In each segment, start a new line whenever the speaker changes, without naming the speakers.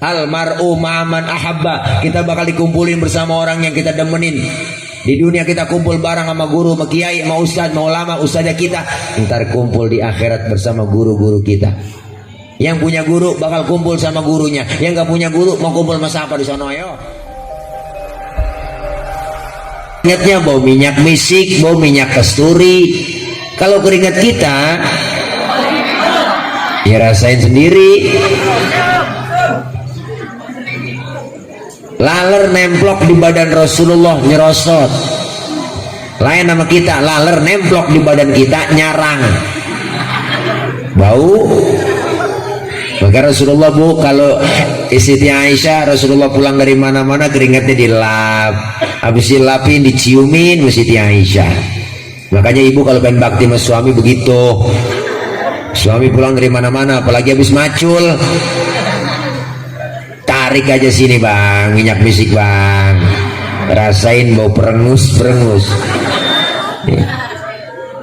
Al mar'u ma'aman ahabba. Kita bakal dikumpulin bersama orang yang kita demenin. Di dunia kita kumpul bareng sama guru, sama kiai, sama ustadz, sama ulama, ustadzah kita. Ntar kumpul di akhirat bersama guru-guru kita. Yang punya guru bakal kumpul sama gurunya. Yang gak punya guru mau kumpul sama siapa di sana? Ayo. Keringatnya bau minyak misik, bau minyak kasturi. Kalau keringat kita, ya rasain sendiri. Laler nemplok di badan Rasulullah nyerosot. Lain nama kita, laler nemplok di badan kita nyarang, bau. Maka Rasulullah bu, kalau Siti Aisyah, Rasulullah pulang dari mana-mana keringatnya dilap, habis dilapin diciumin Siti Aisyah. Makanya ibu kalau pengen bakti sama suami begitu. Suami pulang dari mana-mana, apalagi habis macul, tarik aja sini bang, minyak misik bang, rasain bau perengus.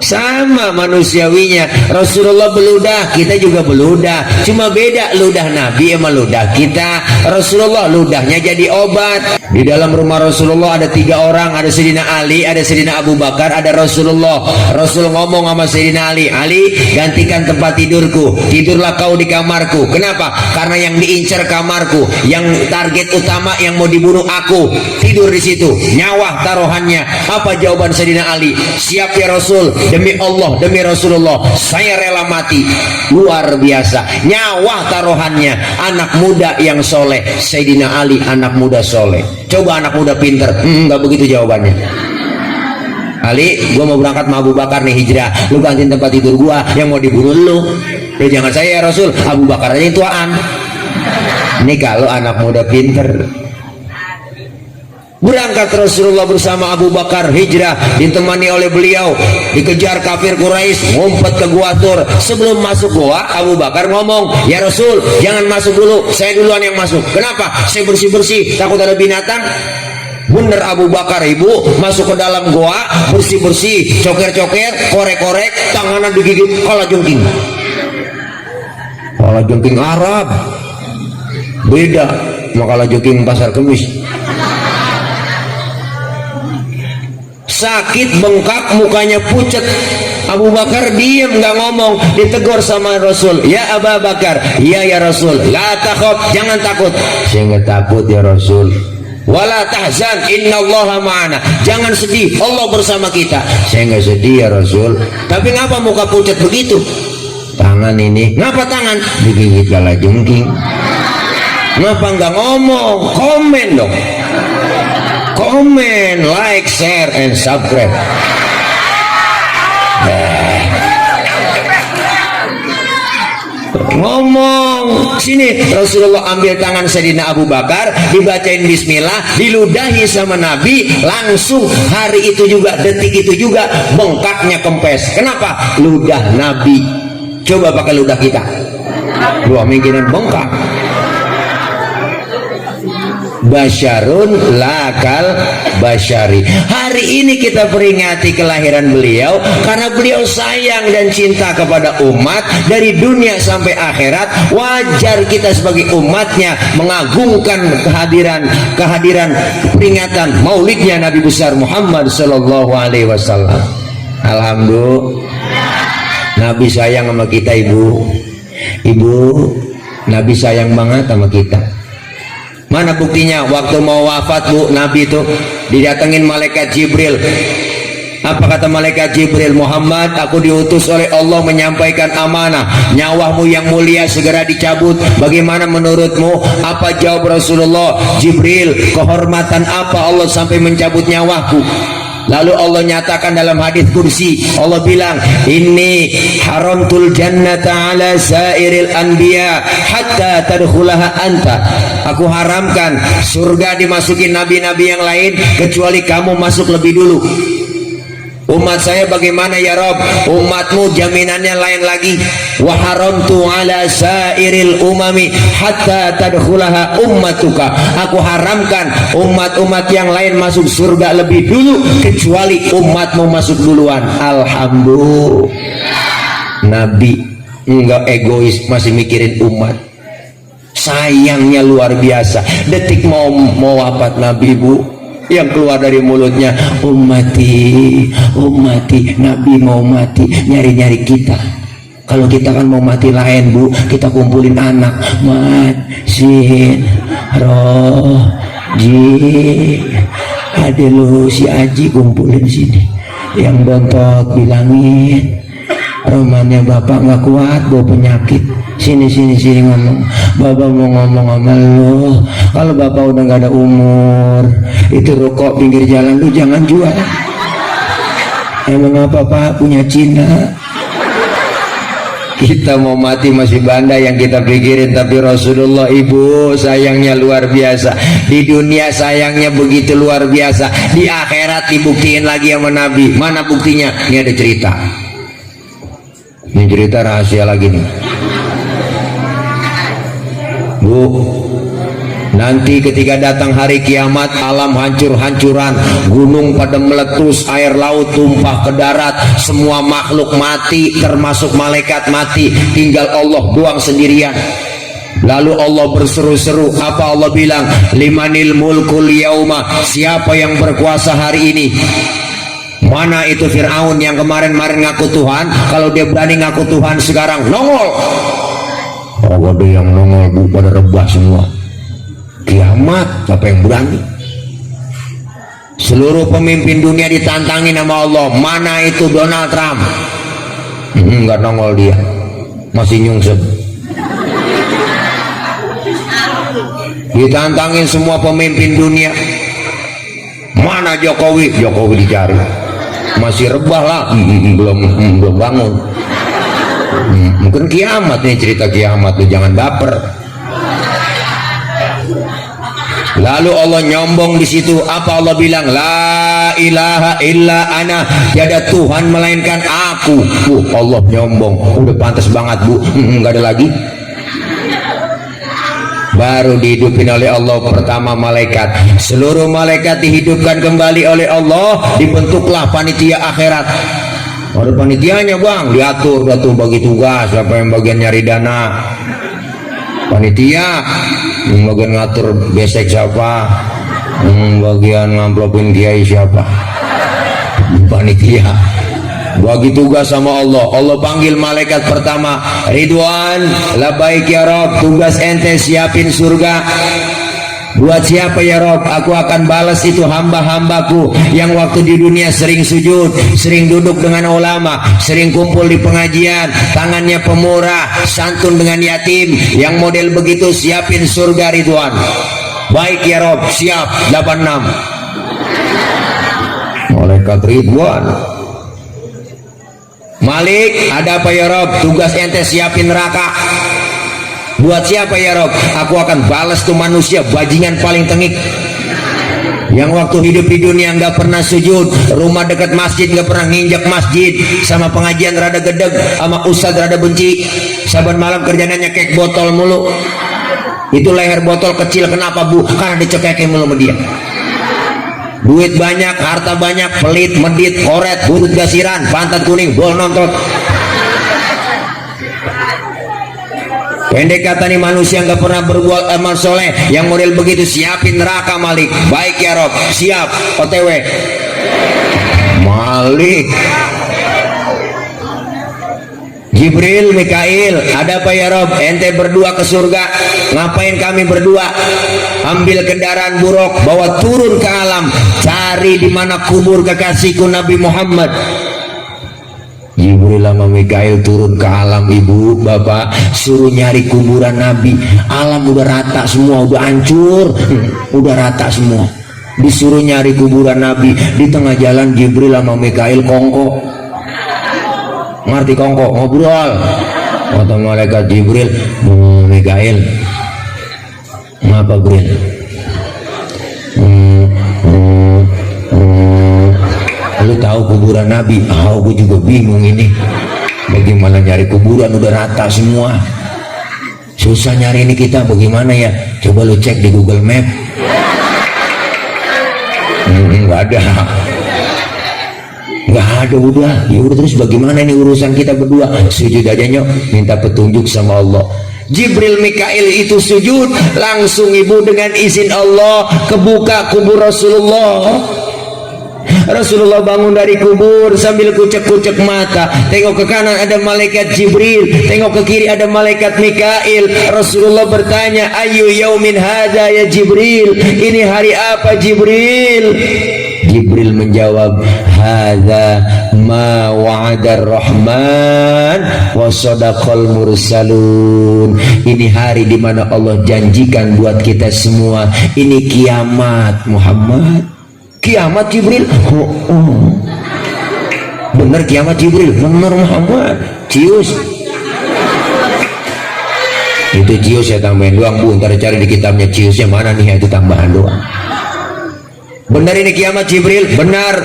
Sama manusiawinya. Rasulullah beludah, kita juga beludah, cuma beda ludah Nabi sama ludah kita. Rasulullah ludahnya jadi obat. Di dalam rumah Rasulullah ada 3 orang, ada Sayyidina Ali, ada Sayyidina Abu Bakar, ada Rasulullah. Rasul ngomong sama Sayyidina Ali, Ali gantikan tempat tidurku, tidurlah kau di kamarku. Kenapa? Karena yang diincar kamarku, yang target utama yang mau dibunuh aku, tidur di situ, nyawa taruhannya. Apa jawaban Sayyidina Ali? Siap ya Rasul, demi Allah, demi Rasulullah, saya rela mati. Luar biasa, nyawa taruhannya. Anak muda yang soleh, Sayyidina Ali anak muda soleh. Coba anak muda pinter, nggak begitu jawabannya. Ali, gua mau berangkat sama Abu Bakar nih hijrah, lu gantiin tempat tidur gua, yang mau dibunuh lu. Jangan saya ya Rasul, Abu Bakar aja yang tuaan. Ini kalau anak muda pinter. Berangkat Rasulullah bersama Abu Bakar hijrah, ditemani oleh beliau, dikejar kafir Quraisy, ngumpet ke gua Tur. Sebelum masuk gua, Abu Bakar ngomong, ya Rasul jangan masuk dulu, saya duluan yang masuk. Kenapa? Saya bersih-bersih, takut ada binatang. Bener Abu Bakar, ibu masuk ke dalam gua, bersih-bersih, coker-coker, korek-korek, tangannya digigit kala jengking. Kala jengking Arab beda sama kala jengking pasar Kemis. Sakit, bengkak, mukanya pucat. Abu Bakar diam, nggak ngomong. Ditegur sama Rasul, ya Abu Bakar, iya ya Rasul, la takhaf, jangan takut. Saya nggak takut ya Rasul. Wala tahzan, innallaha ma'ana, jangan sedih, Allah bersama kita. Saya nggak sedih ya Rasul. Tapi ngapa muka pucat begitu? Tangan ini, ngapa tangan? Digigit kalajengking. Ngapa nggak ngomong? Komen dong. Komen, like, share, and subscribe. Ngomong sini. Rasulullah ambil tangan Sayyidina Abu Bakar, dibacain bismillah, diludahi sama Nabi. Langsung hari itu juga, detik itu juga bengkaknya kempes. Kenapa? Ludah Nabi. Coba pakai ludah kita, 2 mingguan bengkak. Basyarun lakal basyari. Hari ini kita peringati kelahiran beliau karena beliau sayang dan cinta kepada umat dari dunia sampai akhirat. Wajar kita sebagai umatnya mengagungkan kehadiran peringatan maulidnya Nabi besar Muhammad sallallahu alaihi wasallam. Alhamdulillah, Nabi sayang sama kita, ibu. Nabi sayang banget sama kita. Mana buktinya? Waktu mau wafat bu, Nabi itu didatengin malaikat Jibril. Apa kata malaikat Jibril? Muhammad, aku diutus oleh Allah menyampaikan amanah. Nyawamu yang mulia segera dicabut. Bagaimana menurutmu? Apa jawab Rasulullah? Jibril, kehormatan apa Allah sampai mencabut nyawaku? Lalu Allah nyatakan dalam hadis kursi, Allah bilang, inni haramtul jannata ala sairil anbiya hatta tadkhulaha anta. Aku haramkan surga dimasuki nabi-nabi yang lain kecuali kamu masuk lebih dulu. Umat saya bagaimana ya Rob? Umatmu jaminannya lain lagi. Wa haramtu ala sairil umami hatta tadkhulaha ummatuka. Aku haramkan umat-umat yang lain masuk surga lebih dulu kecuali umatmu masuk duluan. Alhamdulillah. Nabi enggak egois, masih mikirin umat. sayangnya luar biasa. Detik mau wafat Nabi, Bu, yang keluar dari mulutnya, ummati, ummati. Nabi mau mati, nyari-nyari kita. Kalau kita kan mau mati lain, Bu, kita kumpulin anak, mat, sin, roh, ji, ada lu si Aji kumpulin sini. Yang bontot bilangin, romannya bapak nggak kuat, bawa penyakit. Sini ngomong, bapak mau ngomong sama lu. Kalau bapak udah nggak ada umur, itu rokok pinggir jalan lu jangan jual. Emang apa Pak punya Cina? Kita mau mati masih banda yang kita pikirin, tapi Rasulullah, Ibu, sayangnya luar biasa. Di dunia sayangnya begitu luar biasa, di akhirat dibuktiin lagi sama Nabi. Mana buktinya? Ini ada cerita. Ini cerita rahasia lagi nih, Bu. Nanti ketika datang hari kiamat, alam hancur-hancuran, gunung pada meletus, air laut tumpah ke darat, semua makhluk mati, termasuk malaikat mati, tinggal Allah doang sendirian. Lalu Allah berseru-seru, apa Allah bilang? Limanil mulkul yauma, siapa yang berkuasa hari ini? Mana itu Fir'aun yang kemarin-marin ngaku Tuhan? Kalau dia berani ngaku Tuhan sekarang nongol. Oh, ada yang nongol, Bu, pada rebah semua. Kiamat, siapa yang berani? Seluruh pemimpin dunia ditantangin sama Allah. Mana itu Donald Trump? Nggak nongol dia, masih nyungsep. Ditantangin semua pemimpin dunia. Mana Jokowi? Jokowi dicari, masih rebah lah, belum bangun. Mungkin kiamat nih, cerita kiamat tuh, jangan baper. Lalu Allah nyombong di situ, apa Allah bilang? La ilaha illa ana, tiada Tuhan melainkan aku. Allah nyombong, udah pantas banget, Bu. Nggak ada lagi. Baru dihidupin oleh Allah pertama malaikat. Seluruh malaikat dihidupkan kembali oleh Allah, dibentuklah panitia akhirat. Ada panitianya, Bang, diatur bagi tugas. Siapa yang bagian nyari dana? Panitia. Yang bagian ngatur besek siapa? Bagian ngamplopin kiai siapa? Panitia. Bagi tugas sama Allah. Allah panggil malaikat pertama, Ridwan, labaik ya Rob, tugas ente siapin surga. Buat siapa ya Rob? Aku akan balas itu hamba-hambaku yang waktu di dunia sering sujud, sering duduk dengan ulama, sering kumpul di pengajian, tangannya pemurah, santun dengan yatim. Yang model begitu siapin surga Ridwan. Baik ya Rob, siap. 86 malaikat Ridwan. Malik, ada apa ya Rob? Tugas ente siapin neraka. Buat siapa ya Rob? Aku akan balas tuh manusia bajingan paling tengik yang waktu hidup di dunia nggak pernah sujud, rumah dekat masjid nggak pernah nginjak masjid, sama pengajian rada gedeg, sama ustad rada benci, saban malam kerjanya nyekek botol mulu. Itu leher botol kecil, kenapa Bu? Karena dicekekin mulu sama dia. Duit banyak, harta banyak, pelit, medit, koret, butut gasiran, pantat kuning, bol nontot. Pendek kata nih, manusia nggak pernah berbuat amal soleh, yang model begitu siapin neraka Malik. Baik ya Rob, siap. OTW Malik. Jibril, Mikail, ada apa ya Rob? Ente berdua ke surga. Ngapain kami berdua? Ambil kendaraan buruk, bawa turun ke alam, cari di mana kubur kekasihku Nabi Muhammad. Jibril sama Mikail turun ke alam, Ibu, Bapak, suruh nyari kuburan Nabi. Alam udah rata semua, udah hancur, udah rata semua. Disuruh nyari kuburan Nabi. Di tengah jalan Jibril sama Mikail kongko. Ngerti kongko? Ngobrol. Kata malaikat Jibril, Mikail, ngapa Bril? Lu tahu kuburan Nabi? Gue juga bingung ini. Bagaimana nyari kuburan, udah rata semua. Susah nyari ini kita, bagaimana ya? Coba lu cek di Google Map. Nggak ada. Nggak ada, udah. Ya udah, terus bagaimana ini urusan kita berdua? Sujud aja nyok, minta petunjuk sama Allah. Jibril Mikail itu sujud, langsung ibu dengan izin Allah kebuka kubur Rasulullah. Rasulullah bangun dari kubur sambil kucek-kucek mata, tengok ke kanan ada malaikat Jibril, tengok ke kiri ada malaikat Mikail. Rasulullah bertanya, ayu yaumin hadza ya Jibril, ini hari apa Jibril? Jibril menjawab, hadza ma wa'adar rahman wa sadaqal mursalun. Ini hari di mana Allah janjikan buat kita semua. Ini kiamat Muhammad. Kiamat Jibril? Oh. Benar kiamat Jibril? Benar Muhammad. Cius. Itu cius ya, tambahin doang bu. Ntar cari di kitabnya ciusnya mana nih, itu tambahan doang. Benar ini kiamat Jibril? Benar.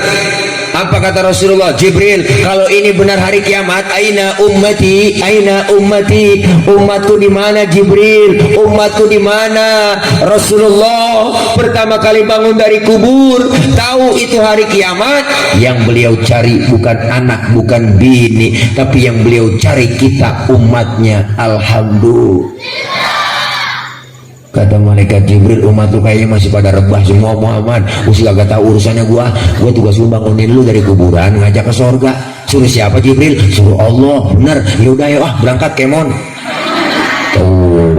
Apa kata Rasulullah? Jibril, kalau ini benar hari kiamat, aina ummati, aina ummati, umatku di mana Jibril? Umatku di mana? Rasulullah pertama kali bangun dari kubur, tahu itu hari kiamat. Yang beliau cari bukan anak, bukan bini, tapi yang beliau cari kita umatnya. Alhamdulillah. Kata malaikat Jibril, umat lu kayaknya masih pada rebah semua Muhammad. Usil gak tahu urusannya gua tugas lu bangunin lu dari kuburan ngajak ke sorga. Suruh siapa Jibril? Suruh Allah. Bener, yaudah ya berangkat kemon.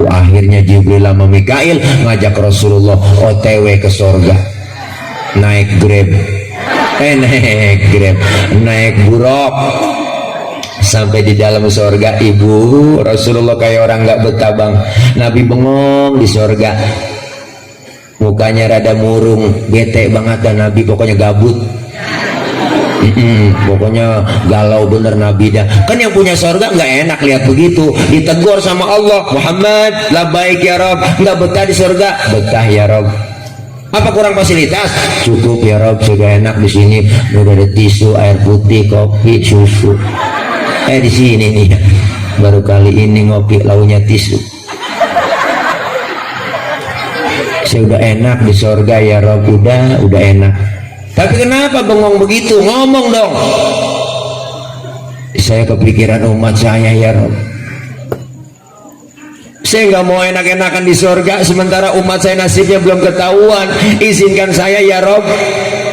Akhirnya Jibril sama Mikail ngajak Rasulullah OTW ke sorga. Naik Grab, naik buruk. Sampai di dalam sorga, ibu Rasulullah kayak orang nggak betah bang. Nabi bengong di sorga, mukanya rada murung, bete banget dan Nabi pokoknya gabut. Pokoknya galau bener Nabi dah. Kan yang punya sorga nggak enak lihat begitu, ditegur sama Allah, Muhammad labbaik ya Rob, nggak betah di sorga. Betah ya Rob. Apa kurang fasilitas? Cukup ya Rob, sudah enak di sini. Udah ada tisu, air putih, kopi, susu. Di sini nih baru kali ini ngopi launya tisu. Saya udah enak di sorga ya Rob, udah enak. Tapi kenapa bengong begitu? Ngomong dong. Saya kepikiran umat saya ya Rob. Saya nggak mau enak-enakan di sorga sementara umat saya nasibnya belum ketahuan. Izinkan saya ya Rob.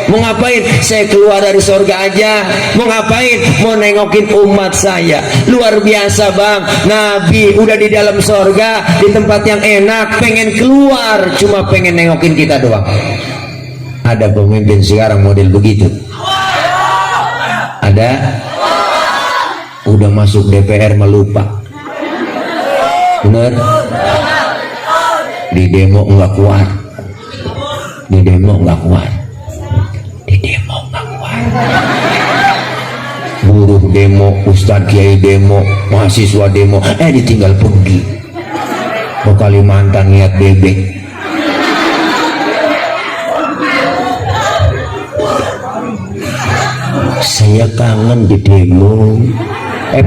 Mau ngapain? Saya keluar dari sorga aja. Mau ngapain? Mau nengokin umat saya. Luar biasa bang, Nabi udah di dalam sorga, di tempat yang enak, pengen keluar, cuma pengen nengokin kita doang. Ada pemimpin sekarang model begitu? Ada? Udah masuk DPR melupa. Bener? Di demo nggak kuat. Di demo nggak kuat. Demo nggak kuat. Buruh demo, ustadz kiai demo, mahasiswa demo, ditinggal pergi ke Kalimantan niat bebek. Saya kangen di demo,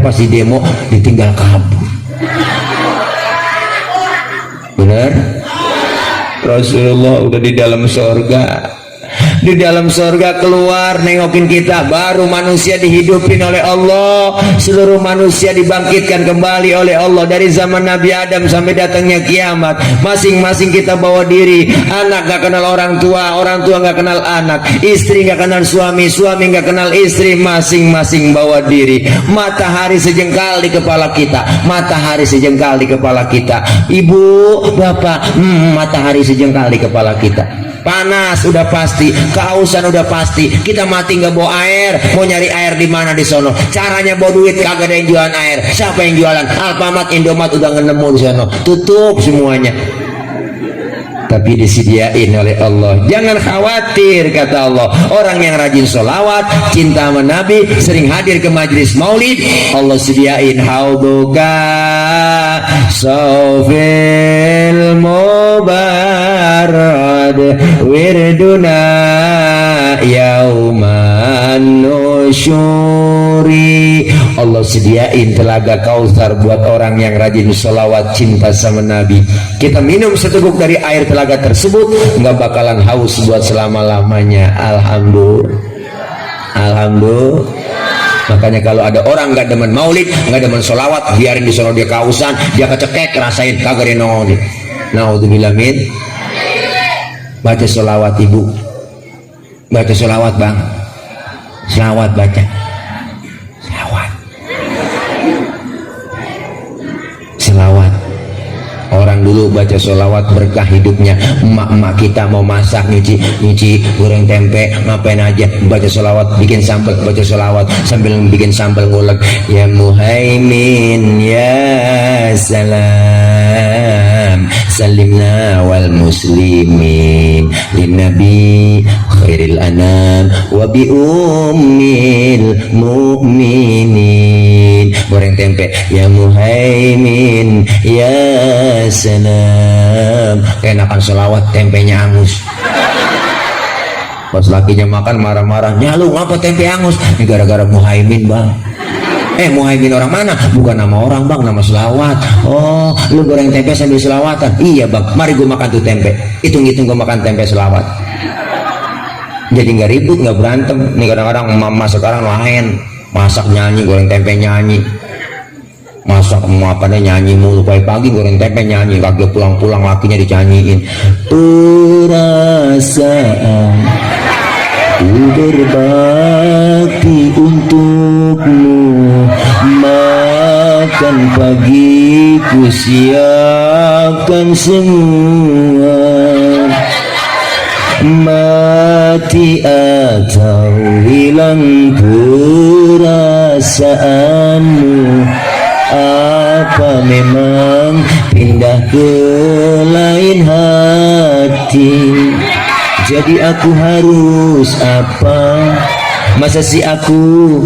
pas di demo ditinggal kabur. Benar? Rasulullah udah di dalam sorga. Di dalam sorga keluar nengokin kita, baru manusia dihidupin oleh Allah, seluruh manusia dibangkitkan kembali oleh Allah dari zaman Nabi Adam sampai datangnya kiamat. Masing-masing kita bawa diri. Anak gak kenal orang tua gak kenal anak, istri gak kenal suami gak kenal istri, masing-masing bawa diri. Matahari sejengkal di kepala kita, matahari sejengkal di kepala kita. Ibu, bapak, matahari sejengkal di kepala kita. Panas udah pasti, kehausan udah pasti. Kita mati nggak bawa air, mau nyari air di mana di sono? Caranya bawa duit, kagak ada yang jualan air. Siapa yang jualan? Alfamart, Indomaret udah nggak nemu di sono, tutup semuanya. Tapi disediain oleh Allah. Jangan khawatir kata Allah. Orang yang rajin sholawat, cinta sama Nabi, sering hadir ke majlis maulid, Allah sediain hauduka sofil mubarad wirduna yauman nusyuri. Allah sediain telaga Kautsar buat orang yang rajin sholawat, cinta sama Nabi. Kita minum seteguk dari air telaga tersebut, nggak bakalan haus buat selama-lamanya. Alhamdulillah. Alhamdulillah. Makanya kalau ada orang nggak demen maulid, nggak demen solawat, biarin di sono dia kausan, dia kecekek, rasain kagak dia nongol dia. Naudzubillah min. Baca solawat ibu, baca solawat bang, solawat baca, solawat, solawat. Orang dulu baca sholawat berkah hidupnya. Emak-emak kita mau masak, nyuci goreng tempe, ngapain aja baca sholawat, bikin sambal baca sholawat, sambil bikin sambal ngulek ya muhaimin ya salam salimna wal muslimin lin nabi khairil anam wa bi ummil mu'minin. Goreng tempe ya muhaimin ya salam, enakan selawat tempenya angus. Pas lakinya makan marah-marah, nyalu ngapa tempe angus? Ini gara-gara muhaimin bang. Muhaimin orang mana? Bukan nama orang bang, nama selawat. Oh, lu goreng tempe sambil selawatan? Iya bang, mari gue makan tuh tempe. Hitung-hitung gue makan tempe selawat. Jadi nggak ribut, nggak berantem. Nih kadang-kadang mama sekarang lain, masak nyanyi, goreng tempe nyanyi. Masak makannya nyanyi mulu, pagi goreng tempe nyanyi, kagak pulang-pulang lakinya dicanyiin. Perasaan ku berbakti untukmu, makan pagi ku siapkan semua, mati atau hilang perasaanmu, apa memang pindah ke lain hati? Jadi aku harus apa? Masa si aku?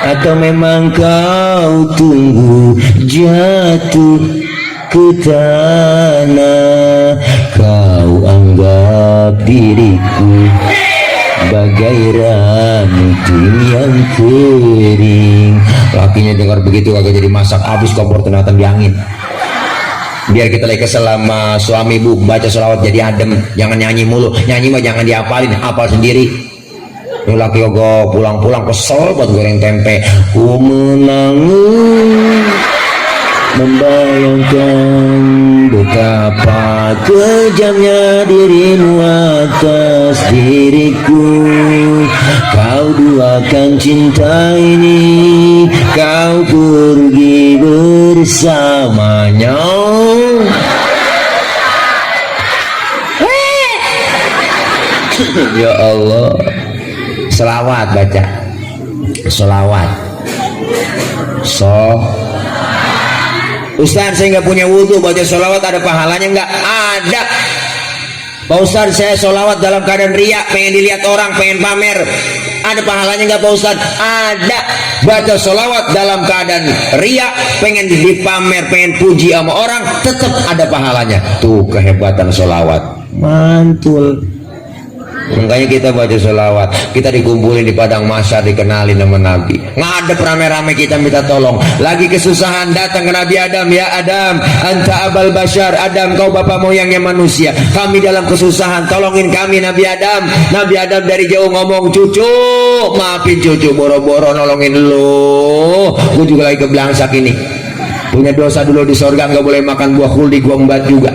Atau memang kau tunggu jatuh ke tanah, kau anggap diriku bagai ranting yang kering. Lakinya dengar begitu kagak jadi masak, habis kompor ternyata di angin. Biar kita lagi kesel sama suami bu, baca sholawat jadi adem, jangan nyanyi mulu. Nyanyi mah jangan dihafalin, hafal sendiri. Ini laki kok pulang-pulang kesel buat goreng tempe. Ku menangis membayangkan betapa kejamnya dirimu atas diriku. Kau duakan cinta ini, kau pergi bersamanya. Ya Allah, selawat baca, selawat. Ustaz, saya nggak punya wudhu, baca sholawat ada pahalanya nggak? Ada. Pak Ustaz, saya sholawat dalam keadaan riak, pengen dilihat orang, pengen pamer, ada pahalanya nggak Pak Ustaz? Ada. Baca sholawat dalam keadaan riak, pengen dipamer, pengen puji sama orang, tetap ada pahalanya. Tuh kehebatan sholawat, mantul. Makanya kita baca sholawat, kita dikumpulin di padang mahsyar, dikenalin nama Nabi, ngadep rame-rame, kita minta tolong. Lagi kesusahan datang ke Nabi Adam, ya Adam, anta abal bashar, Adam kau bapak moyangnya manusia, kami dalam kesusahan, tolongin kami Nabi Adam. Nabi Adam dari jauh ngomong, cucu, maafin cucu, boro-boro nolongin lu, gue juga lagi keblangsak ini, punya dosa dulu di sorga, nggak boleh makan buah khuldi, gue embat juga.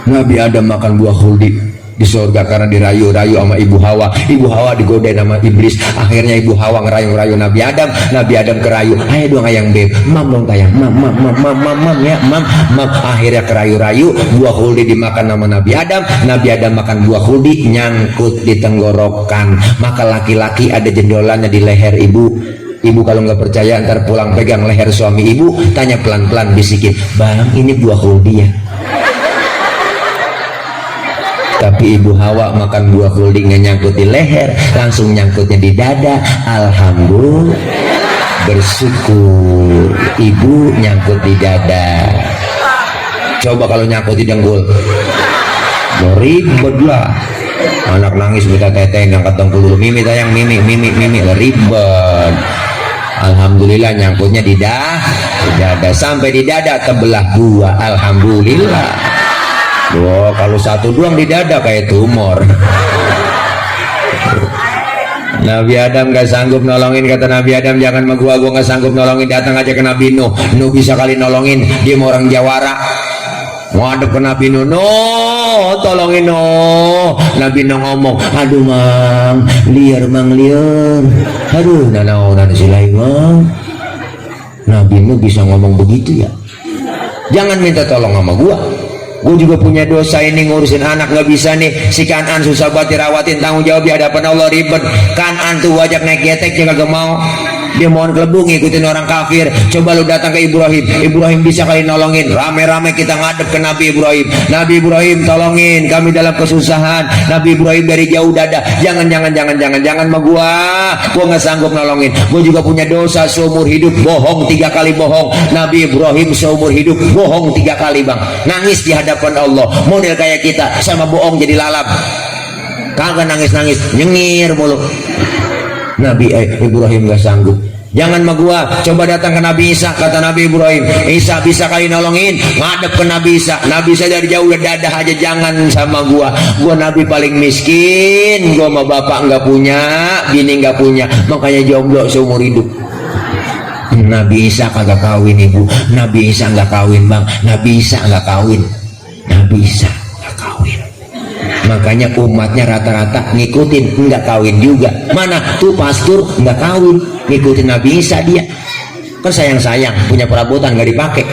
Nabi Adam makan buah khuldi di surga karena dirayu-rayu sama ibu Hawa. Ibu Hawa digodain sama iblis, akhirnya ibu Hawa ngerayu-rayu Nabi Adam. Nabi Adam kerayu, ayo dong ayang beb, mam dong tayang, mam ya, mam. Akhirnya kerayu-rayu, buah khuldi dimakan sama Nabi Adam. Nabi Adam makan buah khuldi, nyangkut di tenggorokan. Maka laki-laki ada jendolannya di leher ibu. Ibu kalau nggak percaya ntar pulang pegang leher suami ibu, tanya pelan-pelan, bisikin, bang ini buah khuldi ya? Tapi ibu Hawa makan buah khuldi nggak nyangkut di leher, langsung nyangkutnya di dada. Alhamdulillah, bersyukur ibu nyangkut di dada. Coba kalau nyangkut di dengkul, ribet lah. Anak nangis minta teteh, ngangkat dengkul dulu, mimi tayang, mimi, ribet. Alhamdulillah nyangkutnya di dada, sampai di dada terbelah dua. Alhamdulillah. Wah, kalau satu doang di dada kayak tumor. Nabi Adam gak sanggup nolongin, kata Nabi Adam, jangan sama gua gak sanggup nolongin, datang aja ke Nabi Nuh. Nuh bisa kali nolongin, dia mau orang Jawara. Ngadep ke Nabi Nuh, Nuh tolongin Nuh. Nabi Nuh ngomong, aduh mang liar, aduh nana silai mang. Nabi Nuh bisa ngomong begitu ya. Jangan minta tolong sama gua juga punya dosa ini, ngurusin anak gak bisa nih. Si Kanan susah banget dirawatin, tanggung jawab di hadapan Allah ribet. Kanan tuh wajak naik getek juga gak mau, dia mohon kelebu ngikutin orang kafir. Coba lu datang ke Ibrahim bisa kali nolongin. Rame-rame kita ngadep ke Nabi Ibrahim, Nabi Ibrahim tolongin kami dalam kesusahan. Nabi Ibrahim dari jauh dada, jangan sama gua gak sanggup nolongin. Gua juga punya dosa seumur hidup, bohong 3 kali bohong. Nabi Ibrahim seumur hidup bohong 3 kali bang, nangis di hadapan Allah. Model kayak kita sama bohong jadi lalap, kagak nangis nyengir mulu. Nabi Ibrahim gak sanggup. Jangan sama gua, coba datang ke Nabi Isa, kata Nabi Ibrahim, Isa bisa kali nolongin. Ngadep ke Nabi Isa, Nabi Isa dari jauh dadah aja, jangan sama gua Nabi paling miskin, gua sama bapak nggak punya, bini nggak punya, makanya jomblo seumur hidup. Nabi Isa kagak kawin ibu, Nabi Isa nggak kawin bang, Nabi Isa nggak kawin, Nabi Isa nggak kawin. Makanya umatnya rata-rata ngikutin, nggak kawin juga. Mana tuh pastor nggak kawin, ngikutin Nabi Isa dia. Kan sayang punya perabotan nggak dipakai.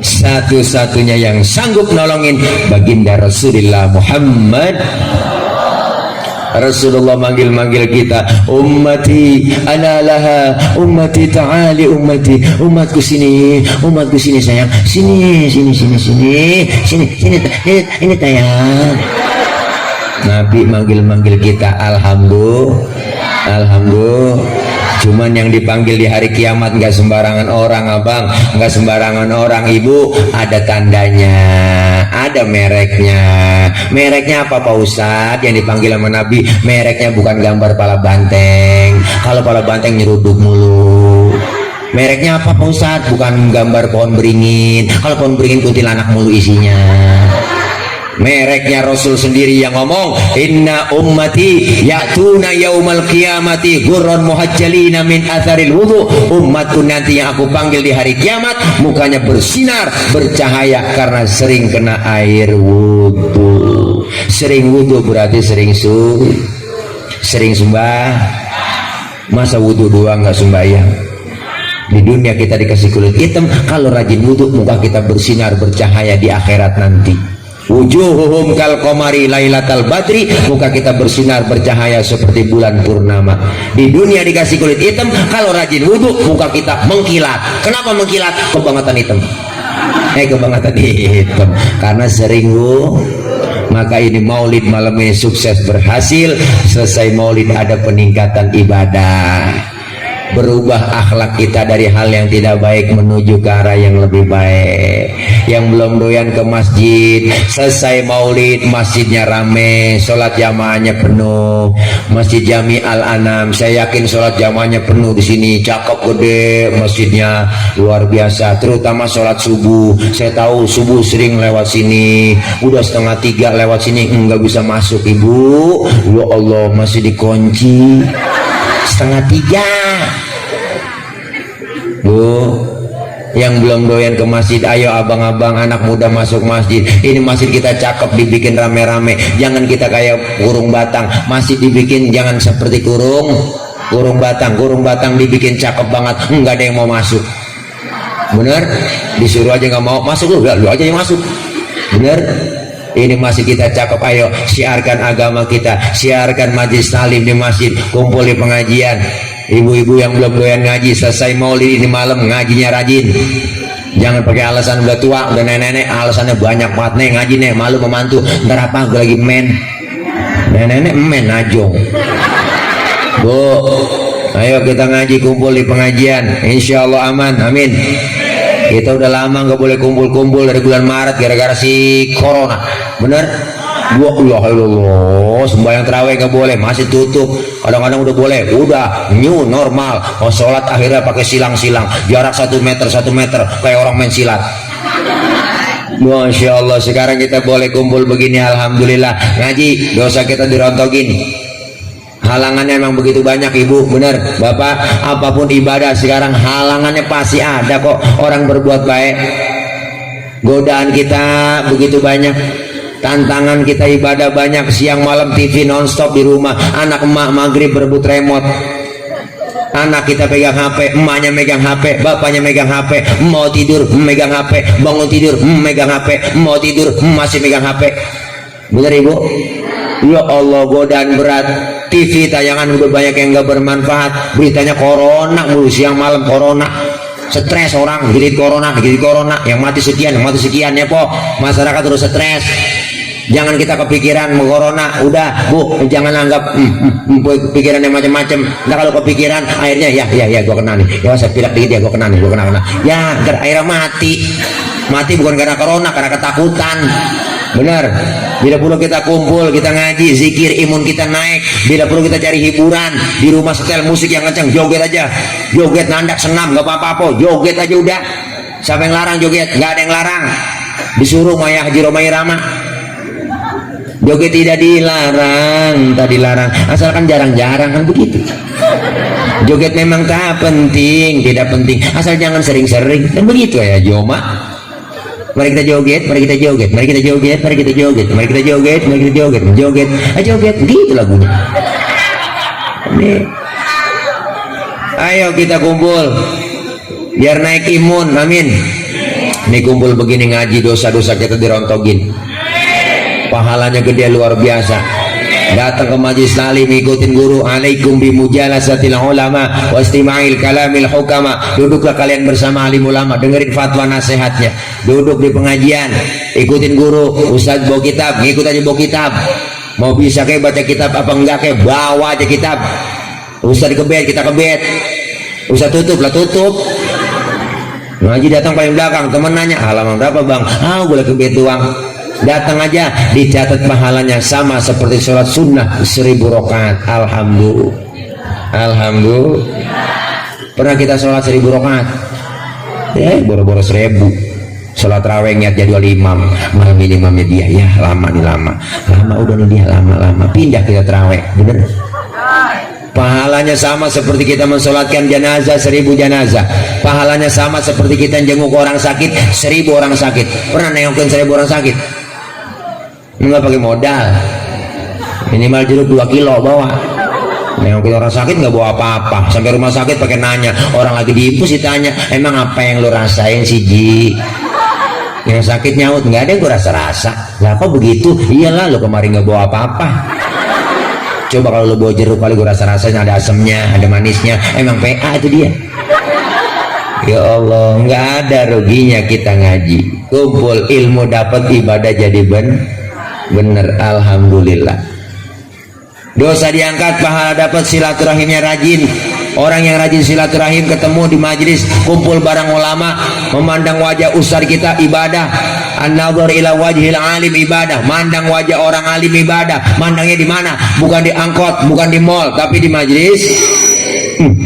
Satu-satunya yang sanggup nolongin baginda Rasulullah Muhammad. Rasulullah manggil kita, ummati ana laha, ummati ta'ali, umatku sini sayang, sini ini tayang. Nabi manggil kita, alhamdulillah. Cuman yang dipanggil di hari kiamat nggak sembarangan orang abang, nggak sembarangan orang ibu, ada tandanya, ada mereknya. Mereknya apa Pak Ustadz yang dipanggil sama Nabi? Mereknya bukan gambar pala banteng, kalau pala banteng nyeruduk mulu. Mereknya apa Pak Ustadz? Bukan gambar pohon beringin, kalau pohon beringin kuntilanak mulu isinya. Mereknya Rasul sendiri yang ngomong, inna ummati ya'tuna yaumal qiyamati ghurran muhajjalina min atharil wudu. Umatku nanti yang aku panggil di hari kiamat mukanya bersinar, bercahaya karena sering kena air wudu. Sering wudu berarti sering sembah. Masa wudu doang nggak sembahyang? Di dunia kita dikasih kulit hitam, kalau rajin wudu muka kita bersinar, bercahaya di akhirat nanti. Wujuhuhum kal qamari lailatal badri, muka kita bersinar bercahaya seperti bulan purnama. Di dunia dikasih kulit hitam, kalau rajin wudhu muka kita mengkilat. Kenapa mengkilat? Kebangetan hitam. Kebangetan hitam karena sering Maka ini maulid malam ini sukses berhasil. Selesai maulid ada peningkatan ibadah, berubah akhlak kita dari hal yang tidak baik menuju ke arah yang lebih baik. Yang belum doyan ke masjid, selesai maulid masjidnya rame, sholat jamaahnya penuh. Masjid Jami Al Anam, saya yakin sholat jamaahnya penuh di sini, cakep gede masjidnya, luar biasa. Terutama sholat subuh, saya tahu subuh sering lewat sini, udah 2:30 lewat sini nggak bisa masuk ibu. Ya Allah, masih dikunci 2:30. Bu, yang belum doyan ke masjid, ayo abang-abang anak muda masuk masjid. Ini masjid kita cakep, dibikin rame-rame. Jangan kita kayak kurung batang. Masjid dibikin jangan seperti kurung batang. Kurung batang dibikin cakep banget, nggak ada yang mau masuk. Bener? Disuruh aja nggak mau masuk, lu aja yang masuk. Bener? Ini masjid kita cakep, ayo siarkan agama kita, siarkan majlis talim di masjid, kumpul di pengajian. Ibu-ibu yang belum doyan ngaji, selesai maulid ini malam ngajinya rajin. Jangan pakai alasan udah tua, udah nenek-nenek, alasannya banyak banget. Nih ngaji nih, malu memantu, ntar apa gue lagi men. Nenek-nenek men najong. Bu, ayo kita ngaji, kumpul di pengajian, insya Allah aman, amin. Kita udah lama nggak boleh kumpul-kumpul dari bulan Maret gara-gara si corona. Bener? Allah, sembahyang terawih nggak boleh, masih tutup. Kadang-kadang udah boleh, udah new normal. Oh, sholat akhirnya pakai silang-silang, jarak 1 meter kayak orang main silat. Masya Allah, sekarang kita boleh kumpul begini, alhamdulillah. Ngaji, dosa kita dirontokin. Halangannya emang begitu banyak, ibu, bener, bapak. Apapun ibadah sekarang halangannya pasti ada kok. Orang berbuat baik, godaan kita begitu banyak, tantangan kita ibadah banyak. Siang malam TV nonstop di rumah. Anak emak maghrib berebut remote. Anak kita pegang HP, emaknya megang HP, bapaknya megang HP. Mau tidur megang HP, bangun tidur megang HP, mau tidur masih megang HP. Bener ibu? Ya Allah, godaan berat. TV tayangan udah banyak yang gak bermanfaat. Beritanya corona mulu, siang malam corona. Stres orang, gigit corona, yang mati sekian ya po. Masyarakat terus stres. Jangan kita kepikiran mau corona, udah bu, jangan anggap pikiran yang macam-macam. Nah kalau kepikiran akhirnya ya gua kena nih, ya saya pilek dikit ya gua kena ya akhirnya mati bukan karena corona, karena ketakutan. Benar. Bila perlu kita kumpul, kita ngaji, zikir, imun kita naik. Bila perlu kita cari hiburan, di rumah setel musik yang kencang, joget aja, joget nandak senam, gak apa-apa, joget aja udah. Siapa yang larang joget? Gak ada yang larang. Disuruh Maya Haji Romai Rama, joget tidak dilarang, tak dilarang, asalkan jarang-jarang, kan begitu. Joget memang tak penting, tidak penting, asal jangan sering-sering, kan begitu ya Joma. Mari kita joget, mari kita joget, mari kita joget, mari kita joget, mari kita joget, mari kita joget, joget, joget, gitu lagunya. Nih. Ayo kita kumpul, biar naik imun, amin. Nih kumpul begini ngaji, dosa-dosa kita dirontogin. Pahalanya gede luar biasa. Datang ke majlis talim, ikutin guru. Alaikum bimujalasatil ulama wastima'il kalamil hukama. Duduklah kalian bersama alim ulama, dengerin fatwa nasihatnya. Duduk di pengajian, ikutin guru. Ustaz bawa kitab, ngikut aja bawa kitab. Mau bisa kayak baca kitab apa enggak kayak, bawa aja kitab. Ustaz dikebet, kita kebet. Ustaz tutup lah, tutup. Ngaji datang paling belakang, temen nanya halaman berapa bang? Boleh kebet doang. Datang aja, dicatat pahalanya sama seperti sholat sunnah 1000 rakaat. Alhamdulillah. Pernah kita sholat 1000 rakaat? Boro-boro 1000. Sholat raweh niat jadwal imam, malam ini imamnya dia, ya lama udah nih dia lama, pindah kita terawih, bener. Pahalanya sama seperti kita mensolatkan jenazah 1000 jenazah. Pahalanya sama seperti kita jenguk orang sakit 1000 orang sakit. Pernah nengokin 1000 orang sakit? Nggak pakai modal, minimal jeruk 2 kilo bawa. Nengokin orang sakit nggak bawa apa-apa, sampai rumah sakit pakai nanya, orang lagi diinfus ditanya, emang apa yang lo rasain sih Ji? Yang sakit nyaut, nggak ada yang gue rasa-rasa. Lah kok begitu? Iyalah lo kemarin nggak bawa apa-apa. Coba kalau lo bawa jeruk kali gue rasa-rasanya ada asemnya, ada manisnya. Emang PA itu dia. Ya Allah, nggak ada ruginya kita ngaji. Kumpul ilmu dapat, ibadah jadi bener. Alhamdulillah. Dosa diangkat, pahala dapat, silaturahimnya rajin. Orang yang rajin silaturahim, ketemu di majelis, kumpul bareng ulama, memandang wajah ustaz kita ibadah. An-nadhar ila wajhil alim ibadah, mandang wajah orang alim ibadah. Mandangnya di mana? Bukan di angkot, bukan di mall, tapi di majelis.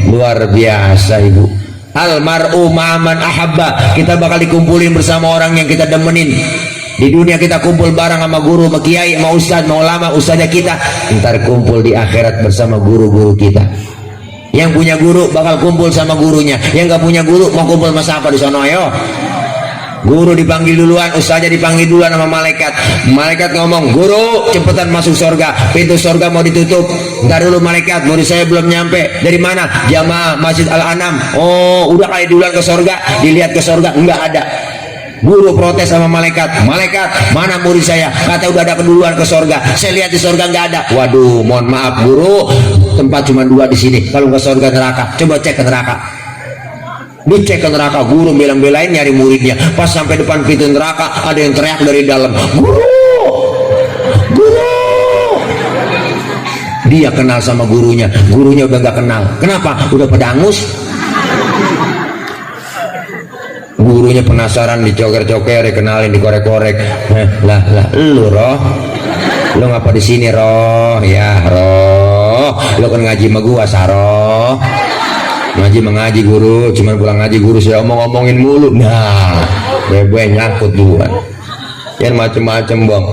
Luar biasa ibu. Al mar'u ma'aman ahabba. Kita bakal dikumpulin bersama orang yang kita demenin. Di dunia kita kumpul bareng sama guru, sama kiai, sama ustaz, sama ulama, ustaznya kita. Ntar kumpul di akhirat bersama guru-guru kita. Yang punya guru bakal kumpul sama gurunya. Yang gak punya guru mau kumpul sama siapa di sana? Ayo. Guru dipanggil duluan, ustaznya dipanggil duluan sama malaikat. Malaikat ngomong, guru cepetan masuk surga, pintu surga mau ditutup. Ntar dulu malaikat, murid saya belum nyampe. Dari mana? Jamaah Masjid Al-Anam. Oh udah kali duluan ke surga. Dilihat ke surga, enggak ada. Guru protes sama malaikat, malaikat mana murid saya? Kata udah ada keduluan ke surga. Saya lihat di surga nggak ada. Waduh, mohon maaf guru, tempat cuma 2 di sini. Kalau nggak surga neraka, coba cek ke neraka. Dicek ke neraka, guru belang-belain nyari muridnya. Pas sampai depan pintu neraka, ada yang teriak dari dalam, guru. Dia kenal sama gurunya, gurunya udah nggak kenal. Kenapa? Udah pada angus. Gurunya penasaran, dicoker-coker, dikenalin, dikorek-korek. Lah, lu roh, lu ngapa di sini roh? Ya roh, lu kan ngaji sama gua Saroh. Ngaji guru, cuman pulang ngaji guru saya omong-omongin mulu. Nah, bebe nyangkut duluan. yang macam-macam bang.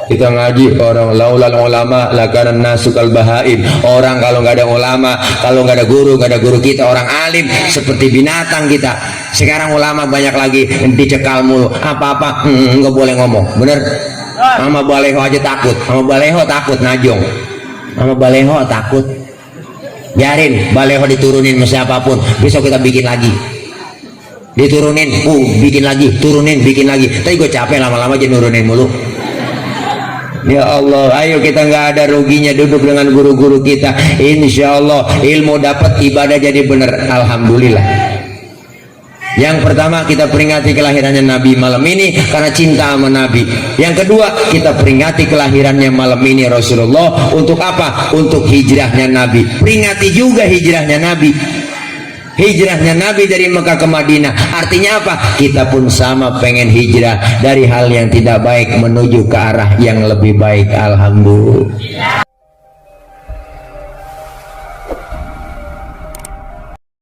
Kita ngaji orang laulal ulama lakana nasukal bahaim. Orang kalau nggak ada ulama, kalau nggak ada guru kita orang alim seperti binatang kita. Sekarang ulama banyak lagi dicekal mulu, apa-apa nggak boleh ngomong, bener? Sama baleho aja takut, sama baleho takut najong, sama baleho takut. Biarin baleho diturunin sama siapapun, besok kita bikin lagi. Diturunin, bikin lagi, turunin, bikin lagi. Tapi gue capek lama-lama aja nurunin mulu. Ya Allah, ayo kita nggak ada ruginya duduk dengan guru-guru kita. Insya Allah ilmu dapat, ibadah jadi bener. Alhamdulillah. Yang pertama kita peringati kelahirannya Nabi malam ini karena cinta sama Nabi. Yang kedua kita peringati kelahirannya malam ini Rasulullah untuk apa? Untuk hijrahnya Nabi. Peringati juga hijrahnya Nabi. Hijrahnya Nabi dari Mekah ke Madinah. Artinya apa? Kita pun sama pengen hijrah dari hal yang tidak baik menuju ke arah yang lebih baik. Alhamdulillah.